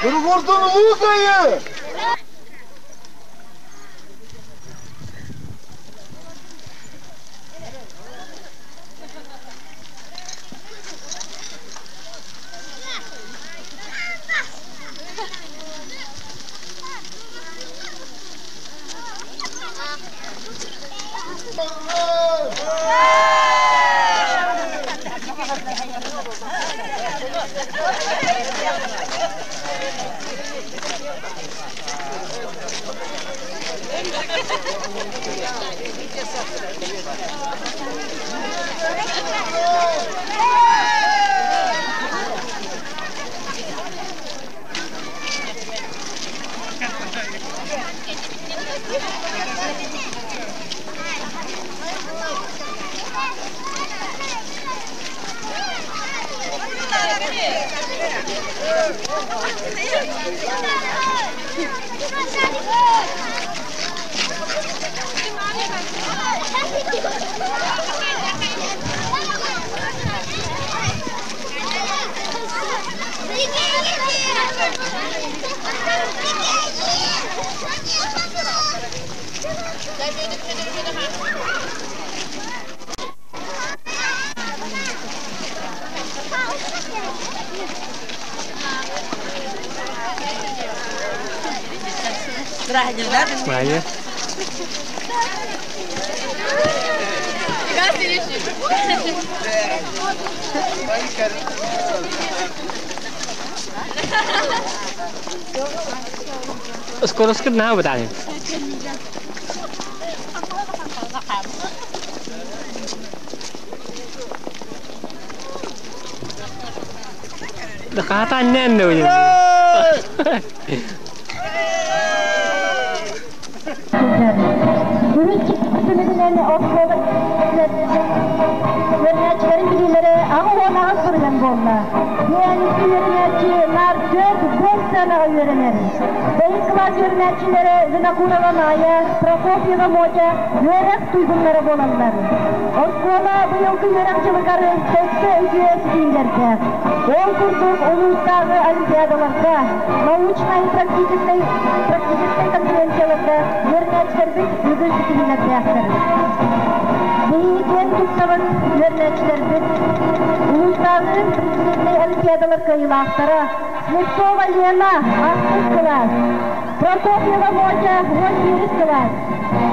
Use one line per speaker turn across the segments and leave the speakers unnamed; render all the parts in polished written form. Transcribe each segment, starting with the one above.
Кыргордон улуу кыайыы!
Майя. Скоро наһаа бытаанын. Хаата аннан
Түмүгүнэн оскуола үөрэнээччилэрин билиилэрэ 88 бырыһыан буолла. Үөрэнээччи үөрэнээччи наар 4-5 сыанаҕа үөрэнэр. Бэһис кылаас үөрэнээччилэрэ Винокурова Майя, Прокопьева Мотя үөрэх туйгуннара буолаллар. Оскуола быйылгы үөрэх дьылыгар кэккэ үтүө ситиһиилэрдээх. Ол курдук улуустааҕы олимпиадаларга, научнай практическай практическай конференцияларга үөрэнээччилэрбит үгүс ситиһиилэрдээхтэр. Биһиги киэн туттабыт үөрэнээччилэрбит улуустааҕы предметнэй олимпиадалар кыайыылаахтара Слепцова Лена ахсыс кылаас, Прокопьева Мотя 11 кылаас,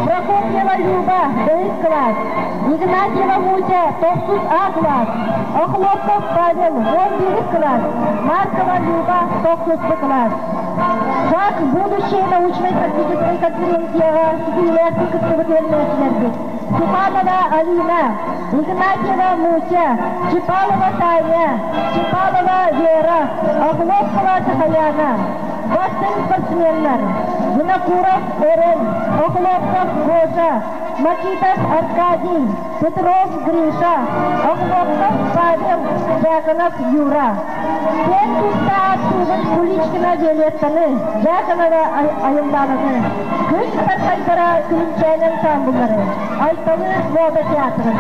Прокопьева Люба бэһис кылаас, Игнатьева Муся тохсус А кылаас, Охлопков Павел 11 кылаас, Маркова Люба тохсус Б кылаас. Шаг будущей научной практической конференцияҕа ситиһиилээхтик кыттыбыт үөрэнээччилэрбит Степанова Алина, Игнатьева Муся, Чепалова Таня, Чепалова Вера, Охлопкова Сахаяна. Бастыҥ спортсменнар Винокуров Эрен, Охлопков Гоша, Макитов Аркадий, Петров Гриша, Охлопков Павел, Дьяконов Юра. Киэн тутта ааттыыбыт Куличкина Виолеттаны, Дьяконова Айыллаананы, Күн Сархайдара Күлүмчээн ансаамбыллары, Айталы мода театрын.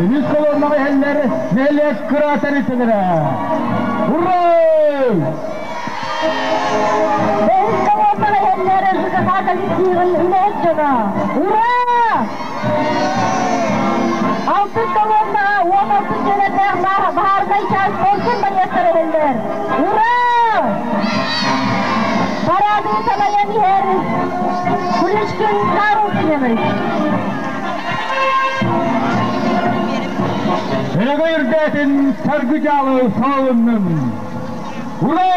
Үһүс колоннаҕа иһэллэр нэһилиэк кыраатар итилэрэ. Ура!
Бэһис колоннаҕа иһэллэр ЖКХ коллективын үлэһит дьоно. Ура! Алтыс колоннаҕа 16 дьиэлэрдээх баһаарынай чаас хорсун байыастар иһэллэр. Ура! Парады салайан иһэр Куличкин Карл Семенович.
Өрөгөй үрдээтин саргы дьаалы салыннын! Ура!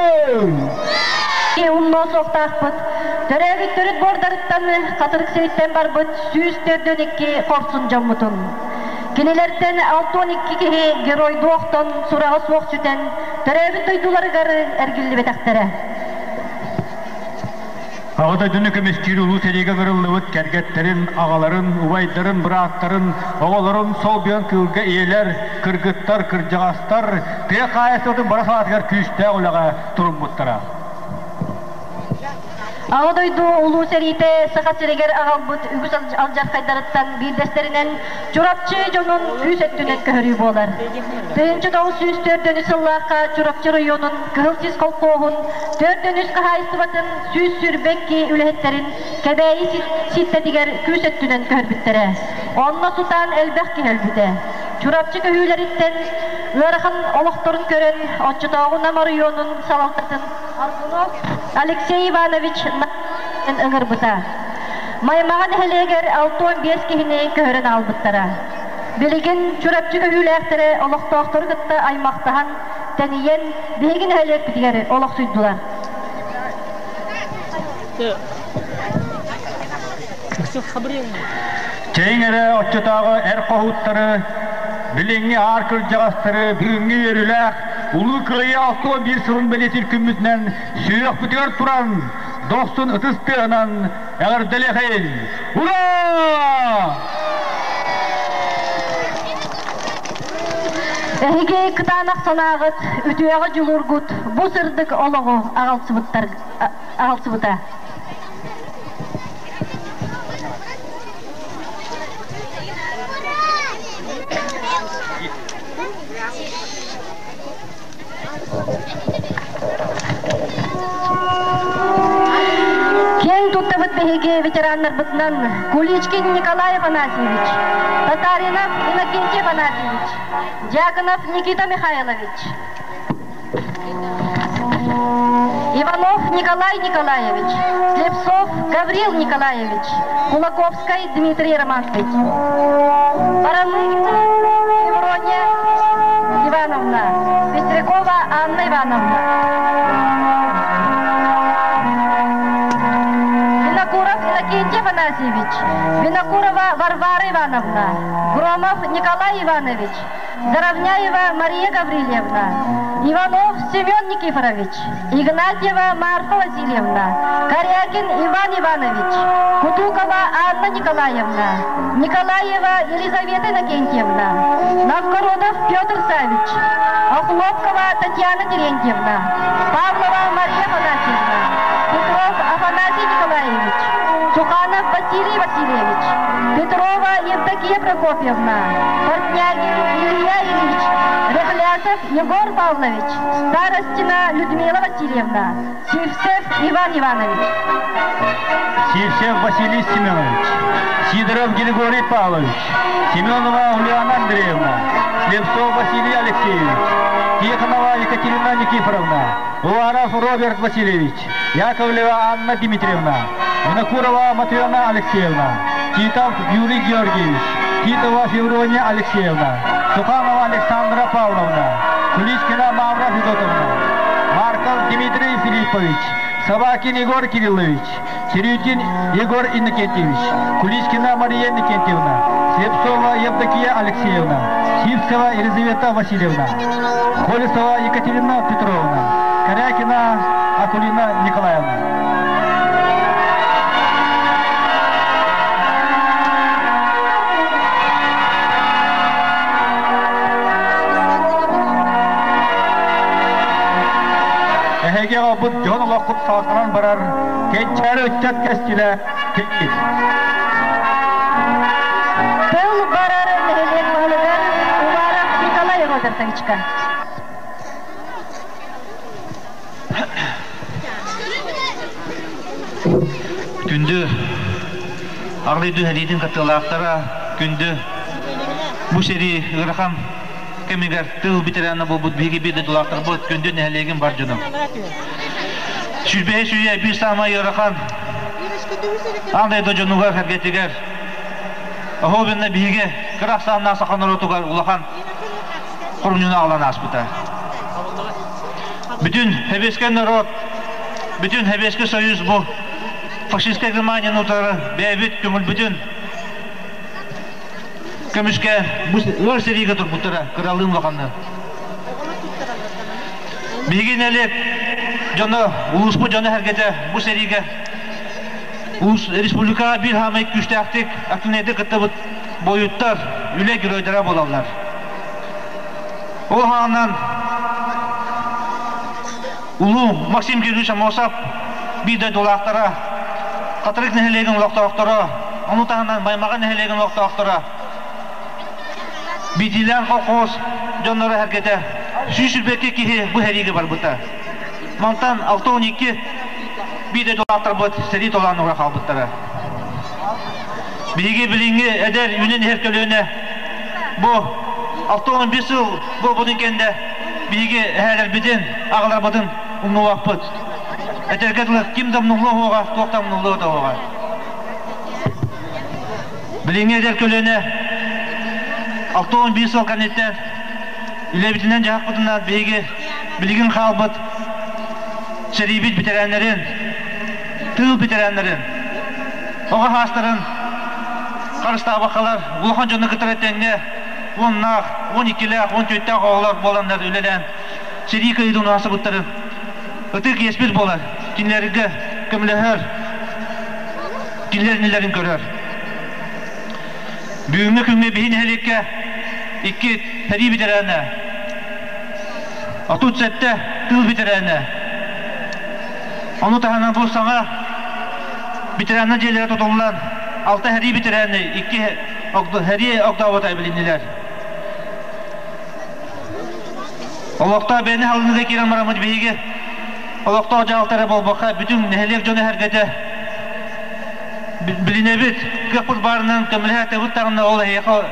Умнуо суохтаахпыт. Төрөөбүт төрүт буордарыттан Хатырык сириттэн барбыт 142 хорсун дьоммутун. Кинилэртэн 62 киһи геройдуу охтон, сураҕа суох сүтэн, төрөөбүт дойдуларыгар эргиллибэтэхтэрэ.
Аҕа дойдуну көмүскүүр улуу сэриигэ ыҥырыллыбыт кэргэттэрин, аҕаларын, убайдарын, бырааттарын, оҕолорун солбуйан кыылга ийэлэр, кыргыттар, кырдьаҕастар тыа хаһаайыстыбатын бара салаатыгар күүстээх үлэҕэ туруммуттара.
Аҕа дойду Улуу сэриитэ Саха сиригэр аҕалбыт үгүс алдьархайдарыттан биирдэстэринэн Чурапчы дьонун күүс өттүнэн көһөрүү буолар. 1904 сыллаахха Чурапчы оройуонун Кыһыл Сис колхоһун 403 хаһаайыстыбатын 122 үлэһиттэрин Кэбээйи ситтэтигэр күүс өттүнэн көһөрбүттэрэ. Онно сутаан элбэх киһи өлбүтэ. Чурапчы көһүүлэриттэн ыарахан олохторун көрөн, оччотооҕу Нам оройуонун салалтатын Аргунов Алексей Иванович ыҥырбыта. Маймаҕа нэһилиэгэр 65 киһини көһөрөн аҕалбыттара. Билигин Чурапчы көһүүлээхтэрэ олохтоохтору кытта аймахтаһан, тэнийэн, биһиги нэһилиэкпитигэр олохсуйдулар.
Чэйиҥ эрэ оччотооҕу эр хоһууттары, билиҥҥи аар кырдьаҕастары бүгүҥҥү үөрүүлээх Улуу Кыайыы 61 сылын бэлиэтиир күммүтүнэн сүһүөхпүтүгэр туран, дохсун ытыс тыаһынан эҕэрдэлиэхэйин! Ура!
Эһиги кытаанах санааҕыт, үтүөҕэ дьулуургут бу сырдык олоҕу аҕалсыбыта. Киэҥ туттабыт биһиги ветераннарбытынан Куличкин Николай Афанасьевич, Татаринов Иннокентий Афанасьевич, Дьяконов Никита Михайлович, Иванов Николай Николаевич, Слепцов Гаврил Николаевич, Кулаковскай Дмитрий Романович, Барамыгина Феврония Ивановна, Пестрякова Анна Ивановна, Винокуров Иннокентий Афанасьевич, Винокурова Варвара Ивановна, Громов Николай Иванович, Заровняева Мария Гаврильевна, Иванов Семен Никифорович, Игнатьева Марфа Васильевна, Корякин Иван Иванович, Кутукова Анна Николаевна, Николаева Елизавета Иннокентьевна, Новгородов Петр Савич, Охлопкова Татьяна Терентьевна, Павлова Мария Афанасьевна, Петров Афанасий Николаевич, Суханов Василий Васильевич, Петрова Евдокия Прокопьевна, Портнягин Илья Ильич, Рехлясов Егор Павлович, Старостина Людмила Васильевна, Сивцев Иван Иванович.
Сивцев Василий Семенович, Сидоров Григорий Павлович, Семенова Ульяна Андреевна, Слепцов Василий Алексеевич, Тихонова Екатерина Никифоровна, Уваров Роберт Васильевич, Яковлева Анна Дмитриевна, Винокурова Матрена Алексеевна, Титов Юрий Георгиевич, Титова Феврония Алексеевна, Суханова Александра Павловна, Куличкина Мавра Федотовна, Марков Дмитрий Филиппович, Собакин Егор Кириллович, Серютин Егор Иннокентьевич, Куличкина Мария Иннокентьевна, Слепцова Евдокия Алексеевна, Сивцева Елизавета Васильевна, Колесова Екатерина Петровна, Корякина Акулина Николаевна. Эһиги аҕалбыт дьон олоххут салҕанан барар кэнчээри ыччат кэскилэ киир.
Тыл барар нэһилиэк баһылыгар Уваров Николай Робертовичка.
Күндү Арлыйды сэриитин кыттыылаахтара, күндү бу сэрии ыарахан кэмигэр тыыл ветерана буолбут биһиги биир дойдулаахтарбыт, күндү нэһилиэгин бар дьоно. Сүүрбэһис үйэ биир саамай ыарахан аан дойду дьонугар кэргэтигэр особенно биһиги кыра ахсааннаах саха норуотугар улахан хорумньуну аҕалан ааспыта. Бүтүн Сэбиэскэй норуот, бүтүн Сэбиэскэй Союз бу. фашистскай Германияны утары бэйэбит көҥүлбүтүн көмүскэ бу ыар сэриигэ турбуттара кыралыын улаханныын. Биһиги нэһилиэк дьоно, улууспут дьоно-сэргэтэ бу сэриигэ улуус республикаҕа биир хаамай күүстээхтик активнайдык кыттыбыт буойуттар, үлэ геройдара буолаллар. Ол хаанынан улуу Максим Кириллович Аммосов биир дойдулаахтара, Хатырык нэһилиэгин олохтоохторо, ону таһынан Маймаҕа нэһилиэгин олохтоохторо, Биитиилээх колхоз дьонноро сэргэтэ 122 киһи бу сэриигэ барбыта. Мантан 62 биир дойдулаахтарбыт сэрии толоонугар хаалбыттара. Биһиги билиҥҥи эдэр үүнэн иһэр көлүөнэ бу 61 сыл буолбутун кэннэ биһиги эһээлэрбитин, аҕаларбытын умнубаппыт. Этэргэ дылы, ким да умнуллуо суоҕа, туох да умнуллуо да суоҕа. Билиҥҥи эдэр көлүөнэ 61 сыл кэнниттэн үлэбитинэн дьаһахпытынан биһиги билигин хаалбыт сэриибит бэтэрээннэрин, тыыл бэтэрээннэрин, оҕо саастарын харыстаабаккалар улахан дьону кытары тэҥҥэ уоннаах, 12-лээх, 14-тээх оҕолор буоланнар үлэлээн сэрии кыайыытын уһансыбыттарын ытык иэспит буолар, кинилэргэ көмөлөһөр, кинилэр иннилэрин көрөр. Бүгүҥҥү күҥҥэ биһи нэһилиэккэ икки сэрии бэтэрээнэ, 37 тыыл бэтэрээнэ, ону таһынан бу саҥа ветераннар дьиэлэрэ тутуллан, алта сэрии бэтэрээнэ, икки сэрии огдообото эбилиннилэр. Олохтоох бэйэни халыныыга киирэн бараммыт биһиги олохтоох дьаһалтара буолбакка, бүтүн нэһилиэк дьоно эһэргэтэ билинэбит, кыахпыт баарынан көмөлөһө даҕаны ол эһиэхэ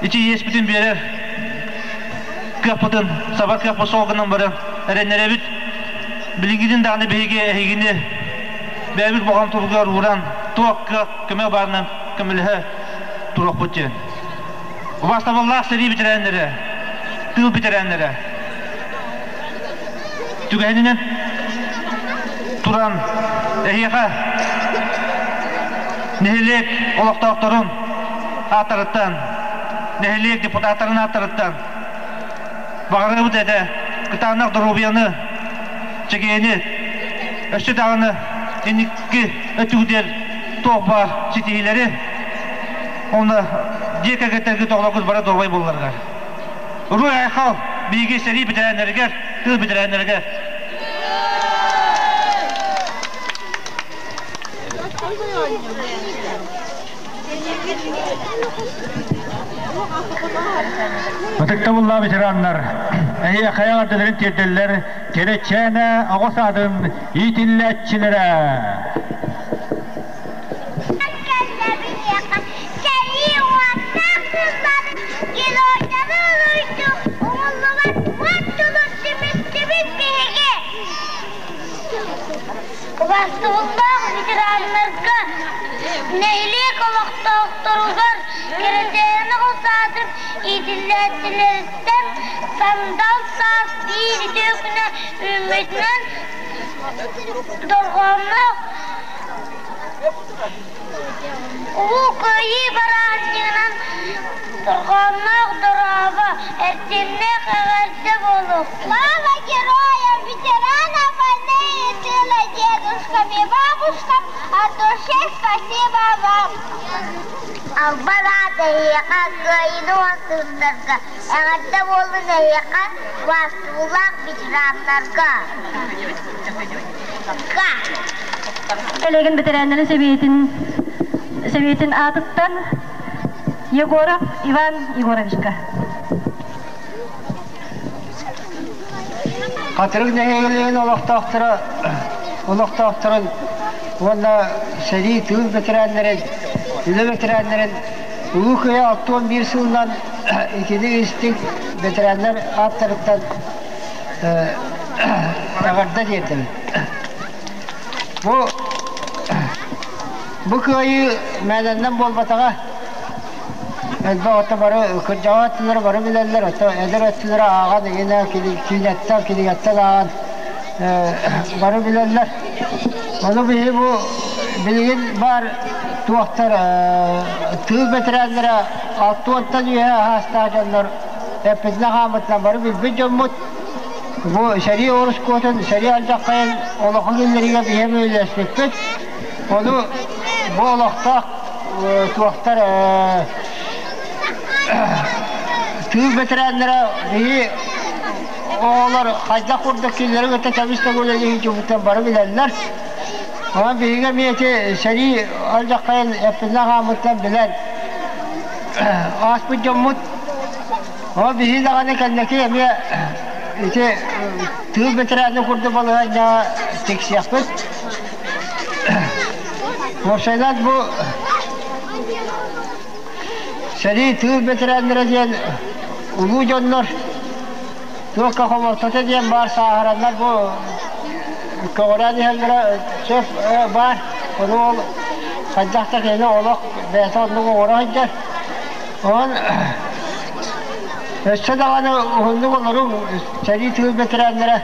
ити иэспитин биэрэр кыахпытын, сабар кыахпыт суох гынан баран эрэннэрэбит. Билиҥҥитин даҕаны биһиги эһигини бэйэбит болҕомтобутугар ууран, туох кыах көмө баарынан көмөлөһө туруохпут диэн. Убаастабыллаах сэрии бэтэрээннэрэ, тыыл бэтэрээннэрэ, түгэнинэн туран эһиэхэ нэһилиэк олохтоохторун ааттарыттан, нэһилиэк депутаттарын ааттарыттан баҕарабыт этэ кытаанах доруобуйаны, чэгиэни, өссө даҕаны инники өттүгүтүгэр туох баар ситиһиилэри уонна дьиэ кэргэттэргит оҕолоргут бары доруобай буолларыгар. Уруй айхал биһиги сэрии бэтэрээннэригэр, тыыл бэтэрээннэригэр!
Ытыктабыллаах ветераннар, эһиэхэ эҕэрдэлэрин тиэрдэллэр Кэрэчээнэ оҕо саадын иитиллээччилэрэ.
Сэрии уоттаах сылларын геройдары уруйдуу умуллубат уот тулун түмүстүбүт биһиги. Убастыбыллаах ветераннарга, нэһилиэк олохтоохторугар Кэрэчээнэ оҕо саадын иитиллээччилэриттэн сандал саас биир үтүө күнэ үүммүтүнэн дорҕоонноох Улуу Кыайыы бырааһынньыгынан дорҕоонноох дорообо, эрчимнээх эҕэрдэ буолуо! Слава героям, ветеранам войны и тыла, дедушкам и бабушкам от души спасибо вам! Албан аат эһиэхэ кыайыыны уһансыбыттарга, эҕэрдэ буоллун эһиэхэ убаастабыллаах ветераннарга!
Элегин бэтэрээннэрин сэбиэтин сэбиэтин аатыттан Егоров Иван Егоровичка.
Хатырык нэһилиэгин олохтоохторо олохтоохторун уонна сэрии тыыл бэтэрээннэрин, үлэ бэтэрээннэрин Улуу Кыайыы 61 сылынан итини истиҥ бэтэрээннэр ааттарыттан эҕэрдэ диэтим. Бу бу кыайыы мээнэннэн буолбатаҕа. Элбэх ото бары кырдьаҕас өттүлэрэ бары билэллэр, ото эдэр өттүлэрэ ааҕан игинэ киинэттэн, кинигэттэн ааҕан бары билэллэр. Ону биһи бу билигин баар туохтар тыыл бэтэрээннэрэ 60-тан үөһэ аһаастаах дьоннор эппитинэн хааммытынан бары билбит дьоммут. Бу сэрии орускуотун, сэрии алдьархайын олоххо киллэриигэ биһи үлэлэспиппит. Ону бу олохтоох туохтар тыыл бэтэрээннэрэ биһи оҕолор хайдах курдук кинилэри кытта тэбис тэҥ үлэлиһин бары билэллэр. Онон биһиги эмиэ ити сэрии алдьархайын эппитинэн хааммыттан билэн ааспыт дьоммут. Ол биһиги даҕаны кэнники эмиэ ити тыыл бэтэрээнин курдук балаһыанньаҕа тиксиэхпит. Уопсайынан бу сэрии тыыл бэтэрээннэрэ диэн улуу дьоннор туохха хомолтото диэн баар сааһыраннар бу көҕүрээн иһэллэрэ сөп баар. Ону ол хайдах да киһини олох бэйэтэ оннук оҥоро сылдьар. Онон өссө даҕаны уһуннук олоруҥ сэрии тыыл бэтэрээннэрэ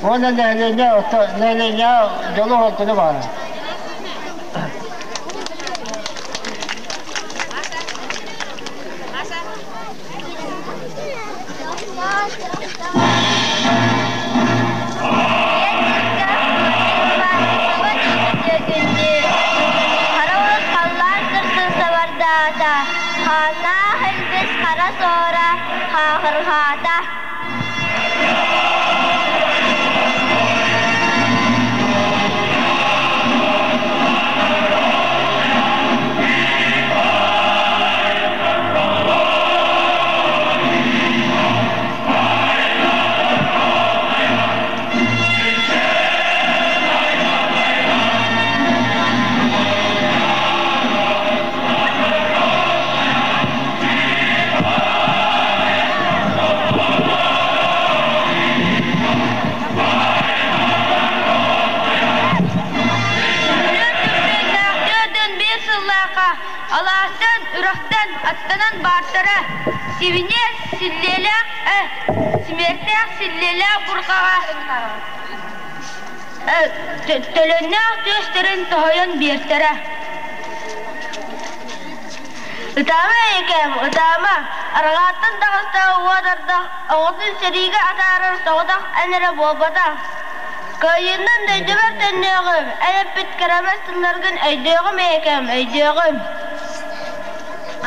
уонна нэһилиэнньэ нэһилиэнньэҕэ дьолу-соргуну баҕарабын.
Хара урут халлаан сырсын сабардаата, хааннаах илбис хара суора хаахырҕаата. Түөртүн биир сыллаахха алаастан, үрэхтэн аттанан баартара сибиниэс силлиэлээх симиэртээх силлиэлээх бурҕаҕа төлөннөөх түөстэрин тоһуйан биэртэрэ. Ытаама эйэкээм, ытаама, арҕааттан таҕыста уот ардах, оҕотун сэриигэ атаарар соҕотох эн эрэ буолбатах. Кыайыынан дойдубар төннүөҕүм, эн эппит кэрэмэс тылларгын өйдүөҕүм эйэкээм, өйдүөҕүм.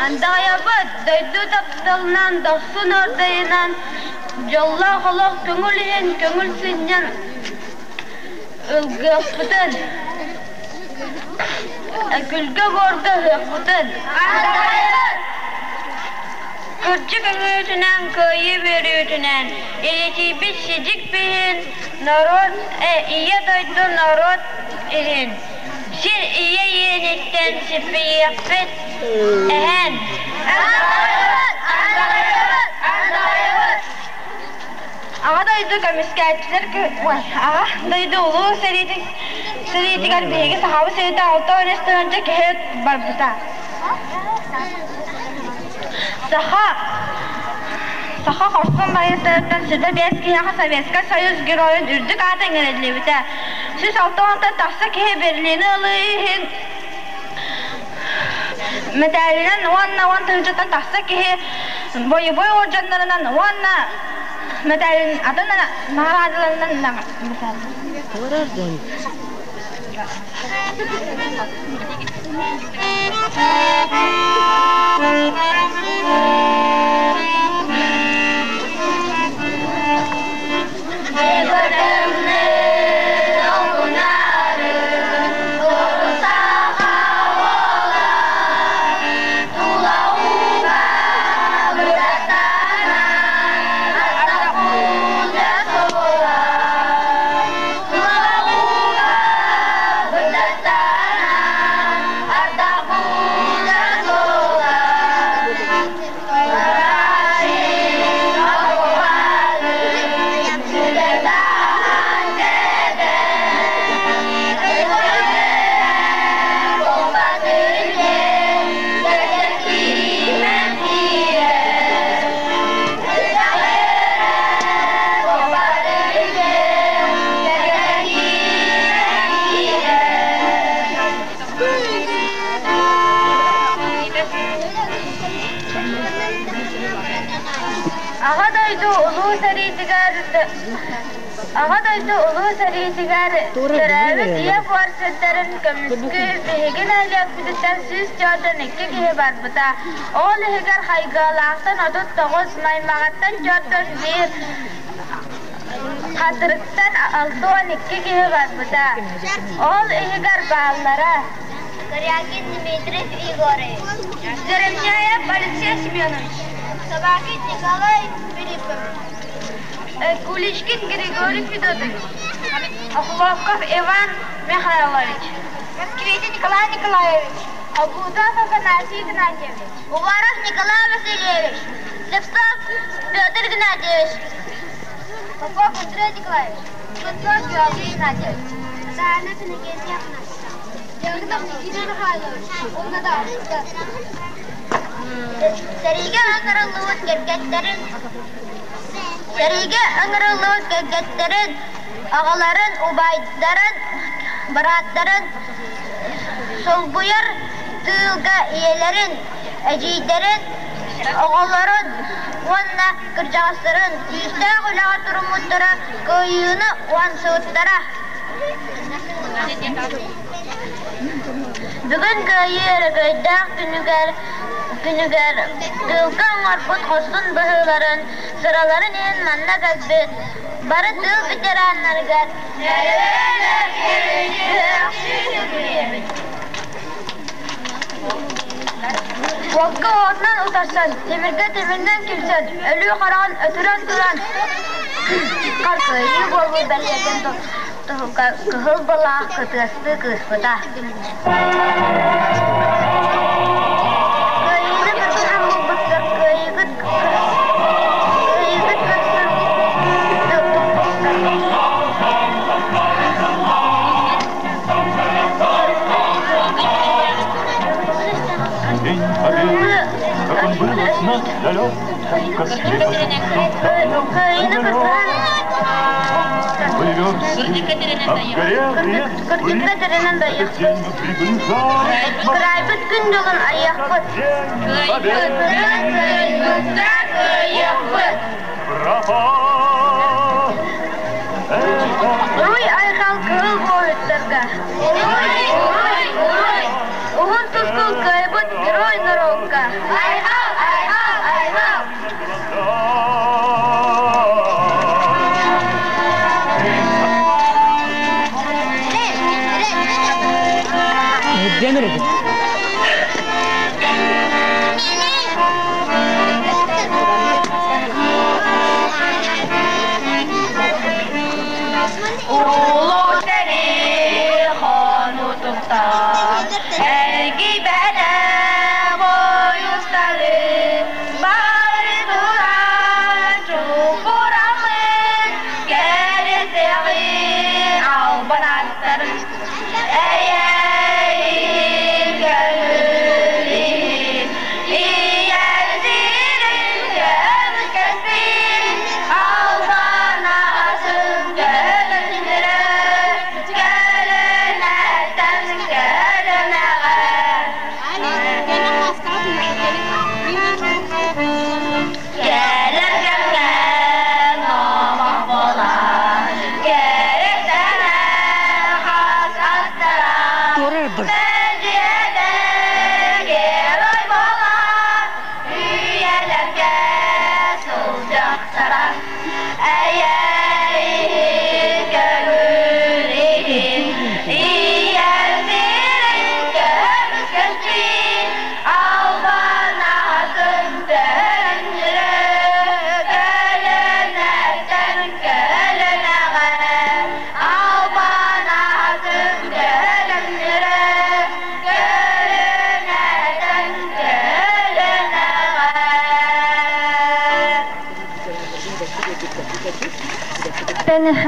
Андаҕайабыт, дойду тапталынан, дохсун ордайынан, дьоллоох олох көҥүл иһин көҥүл сынньан ылгыахпытын, күлгэ-буорга ыһыахпытын. Кырдьык үҥүүтүнэн, кыайыы үөрүүтүнэн, илитийбит сидьик биһин, норуот, ийэ дойду норуот иһин. Сир ийэ иэниттэн сиппийиэхпит эһэн.
Аҕа дойду көмүскээччилэр Аҕа дойду улуу сэриитигэр биһиги Сахабыт сиритэ 63 тыһыынча киһи барбыта. Саха Саха хорсун байыастарыттан 105 киһиэхэ Советскай Союз Геройун үрдүк аата иҥэриллибитэ. 160-тан тахса киһи Берлини ылыы иһин мэтээлинэн уонна уон тыһыынчаттан тахса киһи бойобуой уордьаннарынан уонна мэтээлин атын наҕараадаларынан Аҕа дойду Улуу сэриитигэр Аҕа дойду Улуу сэриитигэр төрөөбүт ийэ буор сирдэрин көмүскүү биһиги нэһилиэкпититтэн 142 киһи барбыта. Ол иһигэр Хайгыалаахтан 39, Маймаҕаттан 41, Хатырыктан 62 киһи барбыта. Ол иһигэр бааллара
Корякин Дмитрий Егорович,
Заремняев Алексей Семенович,
Собакин Николай Филиппович,
Куличкин Григорий Федотович, Охлопков Иван Михайлович,
Москвитин Николай Николаевич,
Абудов Афанасий Игнатьевич,
Уваров Николай Васильевич, Слепцов Петр Игнатьевич, Попов Андрей Николаевич, Кузнецов Георгий Игнатьевич, Наталья Иннокентьевна Дягнов Никита Михайлович, Сэриигэ ыҥырыллыбыт кэргэттэрин Сэриигэ ыҥырыллыбыт кэргэттэрин, аҕаларын, убайдарын, бырааттарын солбуйар тыылга ийэлэрин, эдьиийдэрин, оҕолорун уонна кырдьаҕастарын күүстээх үлэҕэ туруммуттара, кыайыыны уһансыбыттара. Бүгүн Кыайыы өрөгөйдөөх күнүгэр күнүгэр тыылга оҥорбут хорсун быһыыларын, сыраларын иһин манна кэлбит бары тыыл ветераннарыгар
Уокка уотунан утарсан, тимиргэ тимиринэн кимсэн, өлүү хараҕын өтүрэн туран,
Кыайыы буолбут бэлиэтин туһугар кыһыл былаах кытыастыы кыыспыта. Кыайыыны кыргыһан булбуттар, кыайыыгыт кыайыыгыт кырсын туппуттар.
День Победы, как он был от нас далек,
Кыайыыны кыргыһан Кырдьыкка тэринэн байыахпыт. Кыраайбыт күн дьолун айыахпыт. Кыайбыт, кыайыахпыт. Уруй айхал кыһыл буойуттарга. Уруй, уруй, уруй. Уһун тускул кыайбыт герой норуокка. Айхал, айхал, айхал.
Демир
Улуу сэрии хонуутуттан эргийбэтэх ойуустары бары туран чугураммыт кэрэсэҕин албан аттарын эйэйин көҥүлүн ийэр сирин көмүскэспит албан аатын көлөһүнүрэ көлүнэттэн көлүнэҕэ Кэлэр кэмҥэ номох буолан, кэрэхсэнэ хас астара,
Турар бір.
мэлдьиэтэ герой буолан, үйэлэргэ сылдьахтара. Эйэйин көҥүл иһин, ийэр сирин көмүскэспит, албан аатын төннөрө, көлүнэттэн көлүнэҕэ, албан аатын көлүннөрө, көлүнэттэн көлүнэҕэ.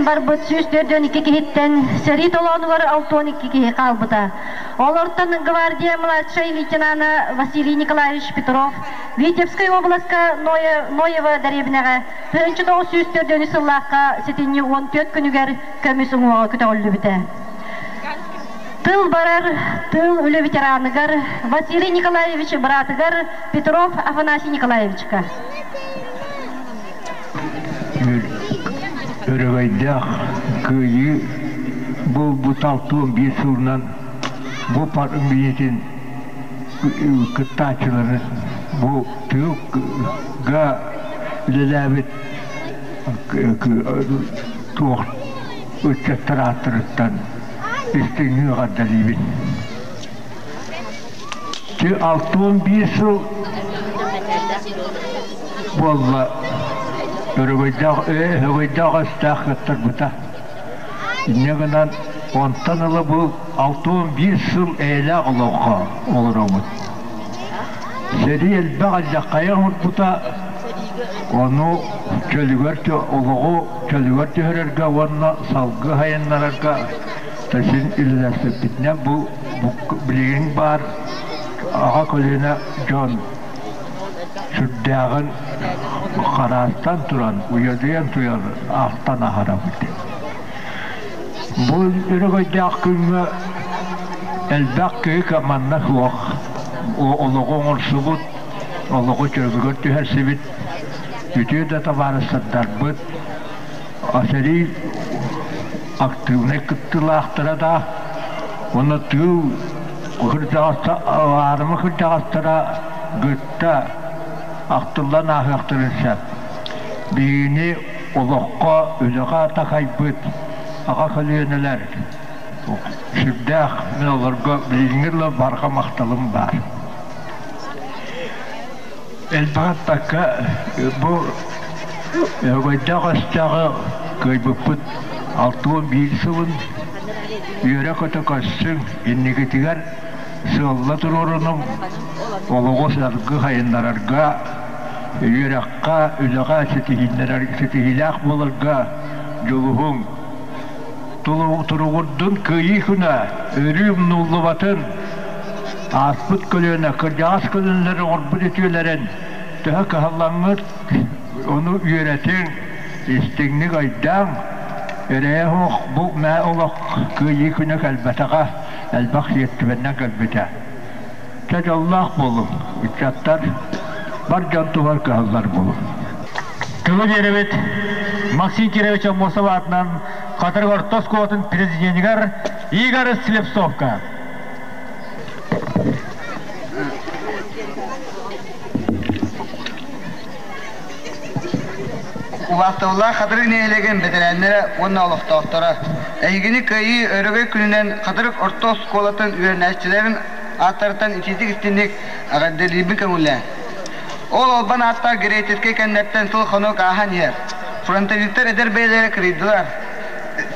Барбыт 142 киһиттэн сэрии толоонугар 62 киһи хаалбыта. Олортон гвардия младшай лейтенана Василий Николаевич Петров Витебскай областка Ноева дэриэбинэҕэ 1904 сыллаахха сэтинньи 14 күнүгэр көмүс уҥуоҕа көтөҕүллүбүтэ. Тыл барар тыл үлэ ветераныгар Василий Николаевич быраатыгар Петров Афанасий Николаевичка.
Өрөгөйдөөх кыайыы буолбут 61 сылынан бу парк билиэтин кыттааччыларын бу тыылга үлэлээбит туох ыччаттар ааттарыттан истиҥник эҕэрдэлиибин. Ти 61 сыл буолла өрөгөйдөөх өрөгөйдөөх өстөөх кыттарбыта. Инньэ гынан онтон ыла бу 61 сыл эйэлээх олоххо олоробут. Сэрии элбэх алдьархайы оҥорбута, ону чөлүгэр олоҕу чөлүгэр түһэрэргэ уонна салгыы сайыннарарга син үлэлэспиппитинэн бу билигин баар аҕа көлүөнэ дьон сүрдээҕин хараастан туран, уйадыйан туран ахтан аһарабыт. Бу өрөгөйдөөх күҥҥэ элбэх киһи манна суох олоҕу оҥорсубут, олоҕу чөлүгэр түһэрсибит үтүө да табаарыстардарбыт, сэрии актыыбынай кыттыылаахтара да уонна тыыл аарыма кырдьаҕастара гытта ахтыллан ааһыахтарын сөп. Биһигини олоххо, үлэҕэ такайбыт аҕа көлүөнэлэр сүрдээх мин олорго билиҥҥи дылы барҕа махталым баар. Элбэх эппэккэ бу Өгөйдөөх өстөөҕү кыайбыппыт 61 сылын үөрэ-көтө көрсүҥ, инникитигэр сыалла туруорунуҥ, олоҕу саргы сайыннарарга, үөрэххэ, үлэҕэ ситиһиилээх буоларга дьулуһуҥ. Туругурдун кыайыы күнэ, өрүү умнуллубатын, ааспыт көлүөнэ, кырдьаҕас көлүөнэлэр оҥорбут үтүөлэрин төһө кыһаллаҥҥыт, ону үөрэтиҥ, истиҥник өйдөөҥ, эрэйэ суох бу мээ олох кыайыы күнэ кэлбэтэҕэ, элбэх сиэртибэннэн кэлбитэ. Чэ дьоллоох буолуҥ, ыччаттар, бар дьон туһугар кыһаллар буолуҥ.
Тылы биэрэбит Максим Кирович Аммосов аатынан Хатырык орто оскуолатын президенигэр Игорь Слепцовка.
Убаастабыллаах Хатырык нэһилиэгин бэтэрээннэрэ уонна олохтоохторо! Эһигини Кыайыы өрөгөй күнүнэн Хатырык орто оскуолатын үөрэнээччилэрин ааттарыттан итиитик-истиҥник эҕэрдэлиирбин көҥүллээ. Ол албан ааттаах греческэй кэмнэртэн сыл-хонук ааһан иһэр. Фронтовиктар эдэр бэйэлэрэ кырыйдылар.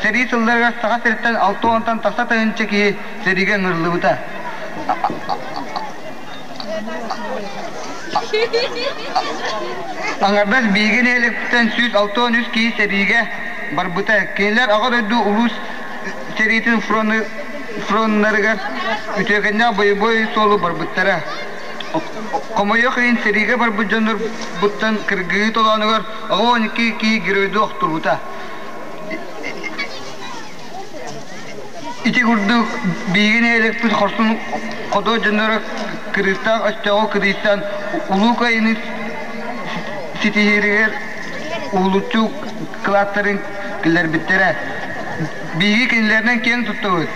Сэрии сылларыгар Саха сириттэн 60-тан тахса тыһыынча киһи сэриигэ ыҥырыллыбыта. Аҥардас биһиги нэһилиэкпиттэн 163 киһи сэриигэ барбыта. Кинилэр Аҕа дойду улуус сэриитин фроннарыгар үтүөкэннээх бойобуой суолу барбыттара. Хомойуох иһин сэриигэ барбыт дьоннорбуттан кыргыһыы толоонугар 12 киһи геройдуу охтубута. Ити курдук биһиги нэһилиэкпит хорсун ходуо дьонноро кырыыстаах өстөөҕү кыдыйсан Улуу Кыайыыны ситиһииригэр уһулуччу кылааттарын киллэрбиттэрэ. Биһиги кинилэринэн киэн туттабыт.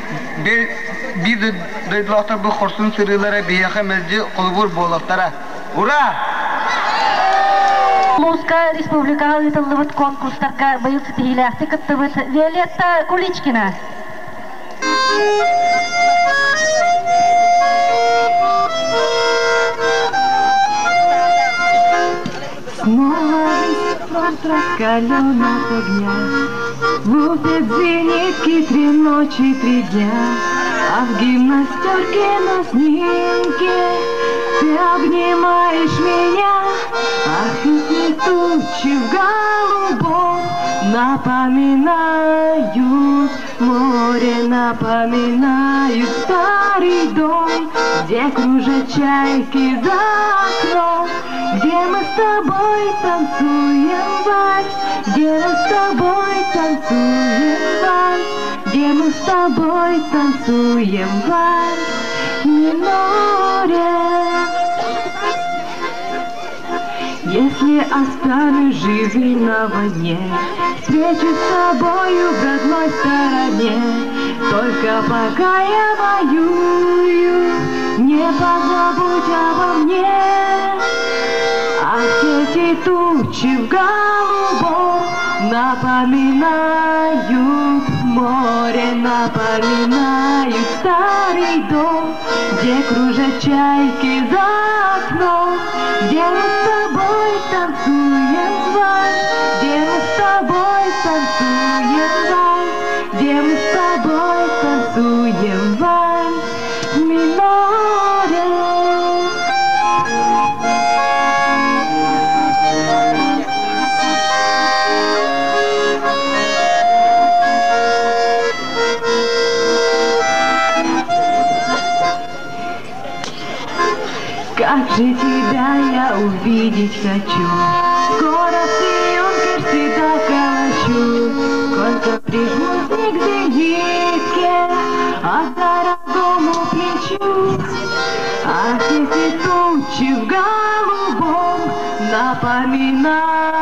Биир дойдулаахтарбыт хорсун сырыылара биһиэхэ мэлдьи холобур буолуохтара. Ура!
Улууска республикаҕа ыытыллыбыт конкурстарга быйыл ситиһиилээхтик кыттыбыт Виолетта Куличкина.
Снова весь фронт раскален от огня, Лупят зенитки три ночи, три дня, А в гимнастерке на снимке Ты обнимаешь меня, Ах, эти тучи в голубом Напоминают море, напоминают старый дом, Где кружат чайки за окном, Где мы с тобой танцуем вальс, Где мы с тобой танцуем вальс, Где мы с тобой танцуем вальс в миноре. Если останусь жизнь на войне, Встречусь с тобою в родной стороне. Только пока я воюю, Не позабудь обо мне. Ах, эти тучи в голубом Напоминают море, напоминают старый дом, Где кружат чайки за окном, Где мы с тобой танцуем вальс, Где мы с тобой танцуем вальс, Где мы с тобой танцуем вальс в миноре. Как же тебя я увидеть хочу, Скоро в юнкер всегда колочу, Сколько прижмусь не к зенитке, А к дорогому плечу. Ах, эти тучи в голубом Напоминают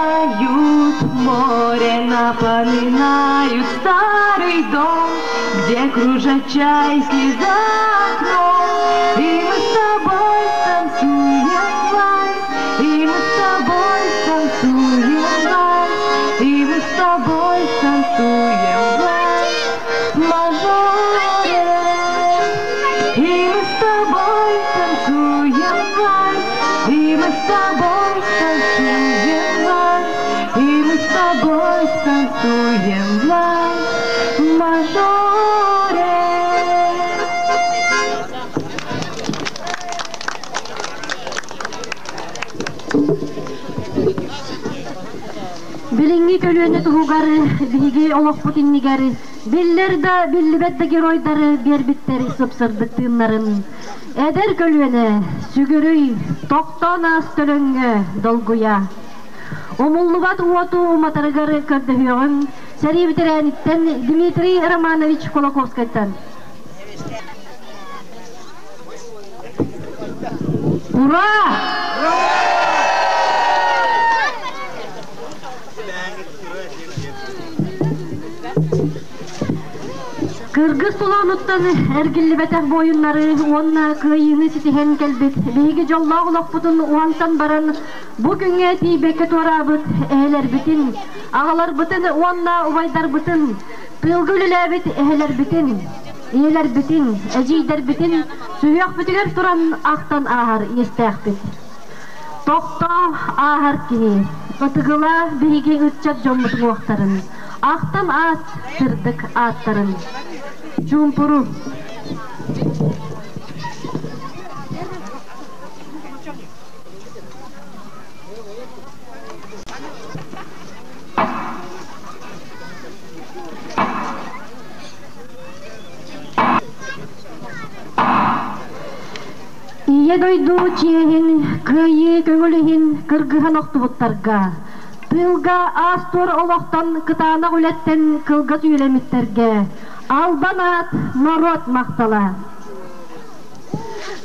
море, напоминают старый дом, Где кружат чайки за окном, И мы с тобой танцуем вальс, И мы с тобой танцуем вальс, И мы с тобой танцуем вальс в мажоре. И мы с тобой танцуем вальс, И мы с тобой танцуем вальс, И мы с тобой танцуем вальс в мажоре.
Билиҥҥи көлүөнэ туһугар биһиги олохпут иннигэр биллэр да биллибэт да геройдары биэрбиттэр сып-сырдык тыыннарын. Эдэр көлүөнэ сүгүрүй, тохтоон аас төлөҥҥө долгуйа. Умуллубат уоту уматарыгар көрдөһүөҕүҥ сэрии бэтэрээниттэн Дмитрий Романович Кулаковскайтан. Ура! Кыргыз тулаануттан эргиллибэтэх буойуннары уонна кыайыыны ситиһэн кэлбит биһиги дьоллоох олохпутун уһансан баран бу күҥҥэ тиийбэккэ туораабыт эһэлэрбитин, аҕаларбытын уонна убайдарбытын, тыылга үлэлээбит эһэлэрбитин, ийэлэрбитин, эдьиийдэрбитин сүһүөхпүтүгэр туран ахтан ааһар иэстээхпит. Тохтоо ааһар киһи, ытыгыла биһиги ыччат дьоммут уҥуохтарын, ахтан аас сырдык ааттарын. Чуумпуру. Ийэ дойду чиэһин, кыайыы көҥүл иһин кыргыһан охтубуттарга, тыылга аас-туор олохтон кытаанах үлэттэн кылгас үйэлэммиттэргэ албан аат норуот махтала.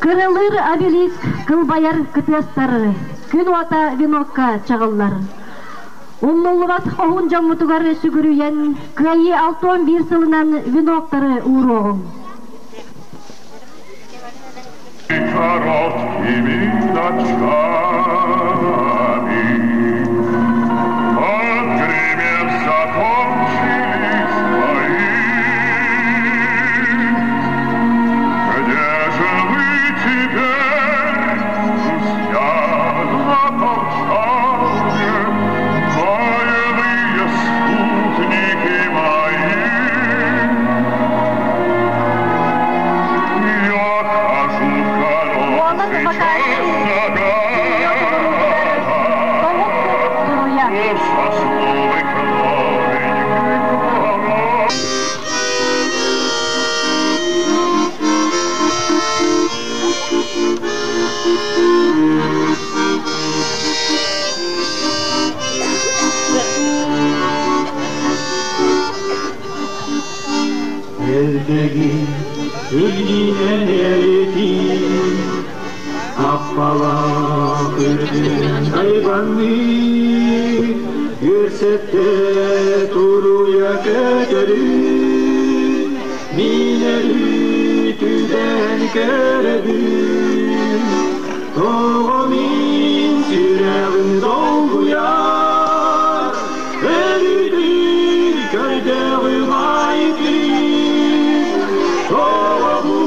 Кырылыыр обелиск кылбайар кытыастар, күн уота венокка чаҕыллар. Умнуллубат хоһуун дьоммутугар сүгүрүйэн, Кыайыы 61 сылынан веноктары ууруоҕуҥ.
Короткими ночами Отгремев, закончились бои. Где же вы теперь, друзья, полчане, Боевые спутники мои? Я хожу в
Уолан
короткий
Бакаев
час ногами. Үрдүнэн айбанныы, үөрсэттэ туруйа көтөрүн, мин өрүү түбэһэн көрөбүн. Тоҕо мин сүрэҕим долгуйар, өрүтүн көрдөҕүм айтын, тоҕо бу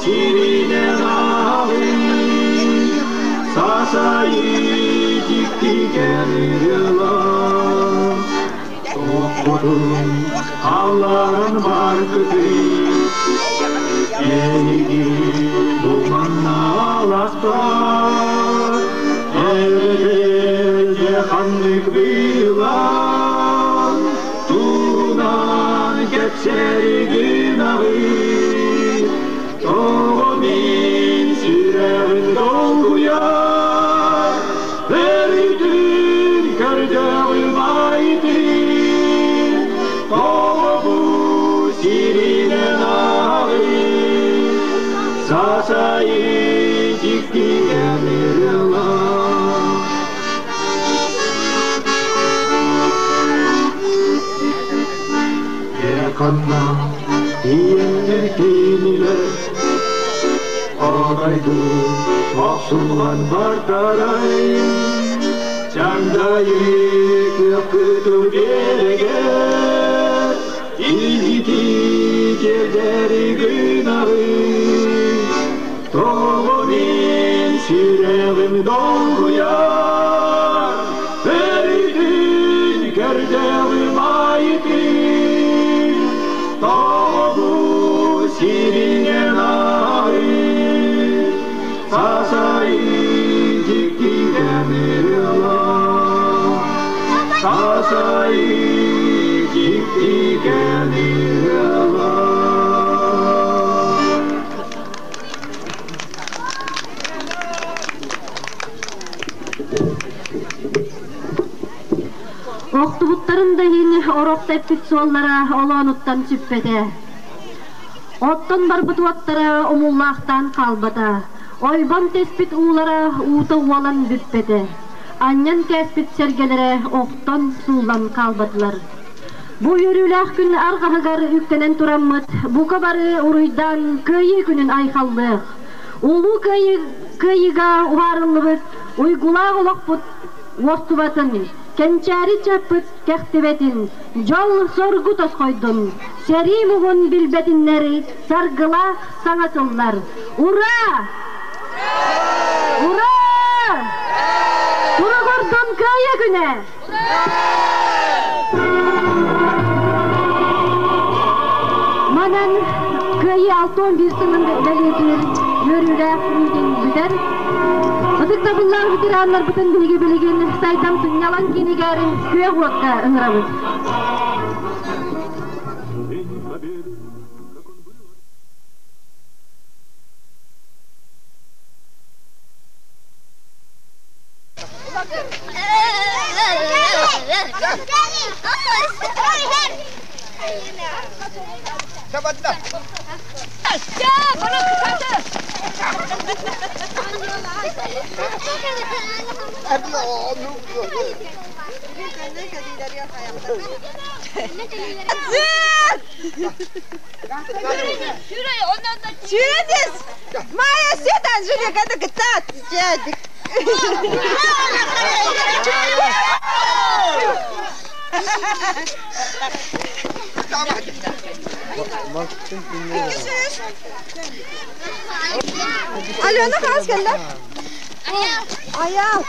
сиринэн ааҕыы, сасайы дьикти кэмирылан, Тохтотун алларан баргытый, Эйиги бу манна аластар, Эбэтэр ханнык быылан, Туунан кэпсэри гынаҕый, Тоҕо мин сүрэҕим долгуйар, Өрүтүн көрдөҕүм айтын, Тоҕо бу сиринэн ааҕый, Сасайы дьикти эмирылан. Ханна тиийэннэр кинилэр Аҕайды мохсуллан бардарай Чаңдайы күөх биэрэгэр Илгити тиэрдэри гынаҕый Тоҕо мин сүрэҕим долгуйар Өрүтүн көрдөҕүм айытын Тоҕо бу сиринэн ааҕый Сасайы дьикти кэмирылан Сасайы дьикти кэмирылан
Охтубуттарын да иһин орох тэппит суоллара олоонуттан сүппэтэ. Оттон барбыт уоттара умуллаахтаан хаалбата. Ойбон тэспит уулара уута уолан бүппэтэ. Анньан кээспит сэргэлэрэ охтон сууллан хаалбатылар. Бу үөрүүлээх күн арҕаһыгар үктэнэн тураммыт, бука бары уруйдаан Кыайыы күнүн айхаллыах. Улуу Кыайыыга уһаарыллыбыт уйгулаах олохпут уостубатын, кэнчээри чаппыт кэхтибэтин, дьол-соргу тосхойдун, сэрии муһун билбэтиннэр саргылаах саҥа сыллар. Ура! Ура! Туругурдун Кыайыы күнэ! Манан Кыайыы 61 сылын бэлиэтиир үөрүүлээх миитин бүтэр. Ытыктабыллаах ветераннарбытын биһиги билигин сайдам сынньалаҥ киинигэр күөх уокка ыҥырабыт.
Чудес! Майя сет Анжелика, это гтат, дядик. Алена хас кэллэ? Аял.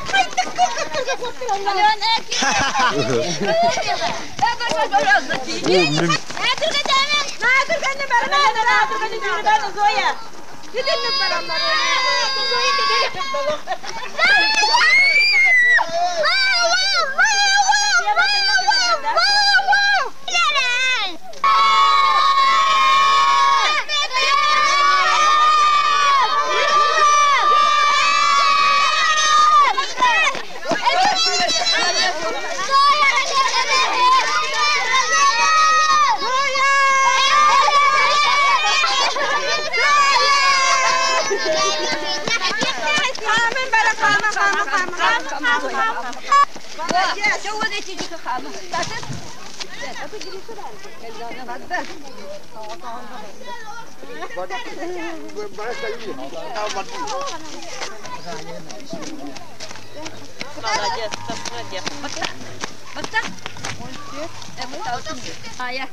Молодец, молодец. Бакта. Ая.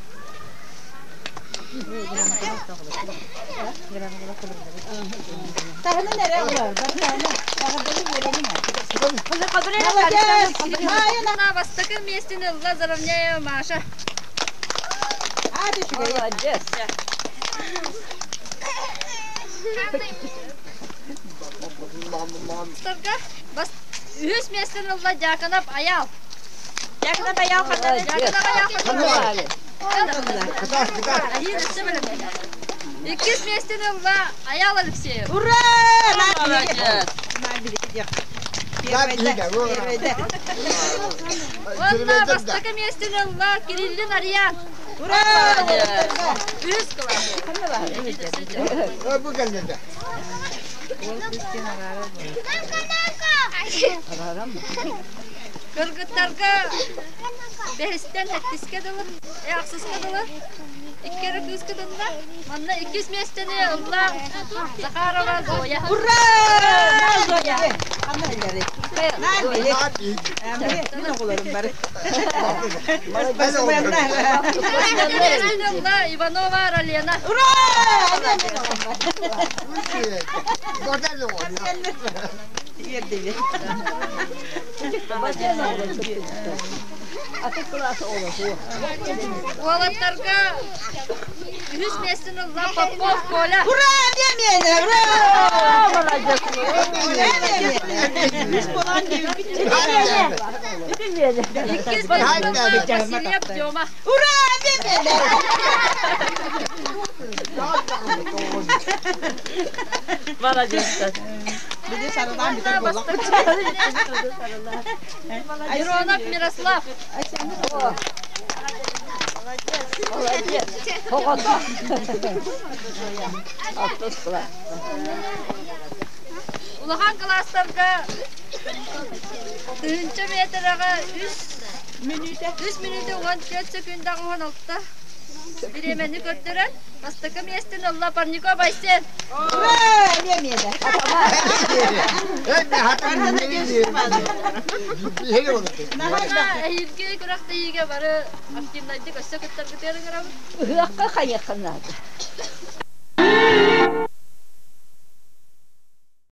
Таһынан эрэ
Молодец! Бастакы миэстини ылла Заровняева Маша.
Молодец!
Үһүс миэстини ылла Дьяконов Аял.
Дьяконов Аял ханна?
Дьяконов Аял ханна? Иккис миэстини ылла Аял Алексеев.
Ура!
Молодец! Уонна бастакы миэстини ылла Кириллин Ариан.
Ура!
Үһүс кылаас. Кыргыттарга бэһистэн сэттискэ дылы, ахсыска дылы икки эрэ кыыс кытынна. Манна иккис миэстэни ылла Захарова Зоя.
Ура! Зоя!
Миэстэни ылла Иванова Ралена.
Ура!
Уолаттарга үһүс миэстэни ылла Попов Коля.
Ура! Миэмиэнэ! Ура!
Иккис миэстэни ылла Васильев Тёма.
Ура! Миэмиэнэ!
Молодец. Миронов Мирослав.
Молодец.
Улахан кылаастарга тыһыынча метрэҕэ үс үс мүнүүтэ 14 секунда 16 бириэмэни көрдөрөн бастакы миэстэни ылла Парников Айсен.
Ура! Миэмиэнэ!
Эһиилги күрэхтэһиигэ бары активнайдык өссө кыттаргытыгар ыҥырабыт.
Ыһыахха хайыахха наада.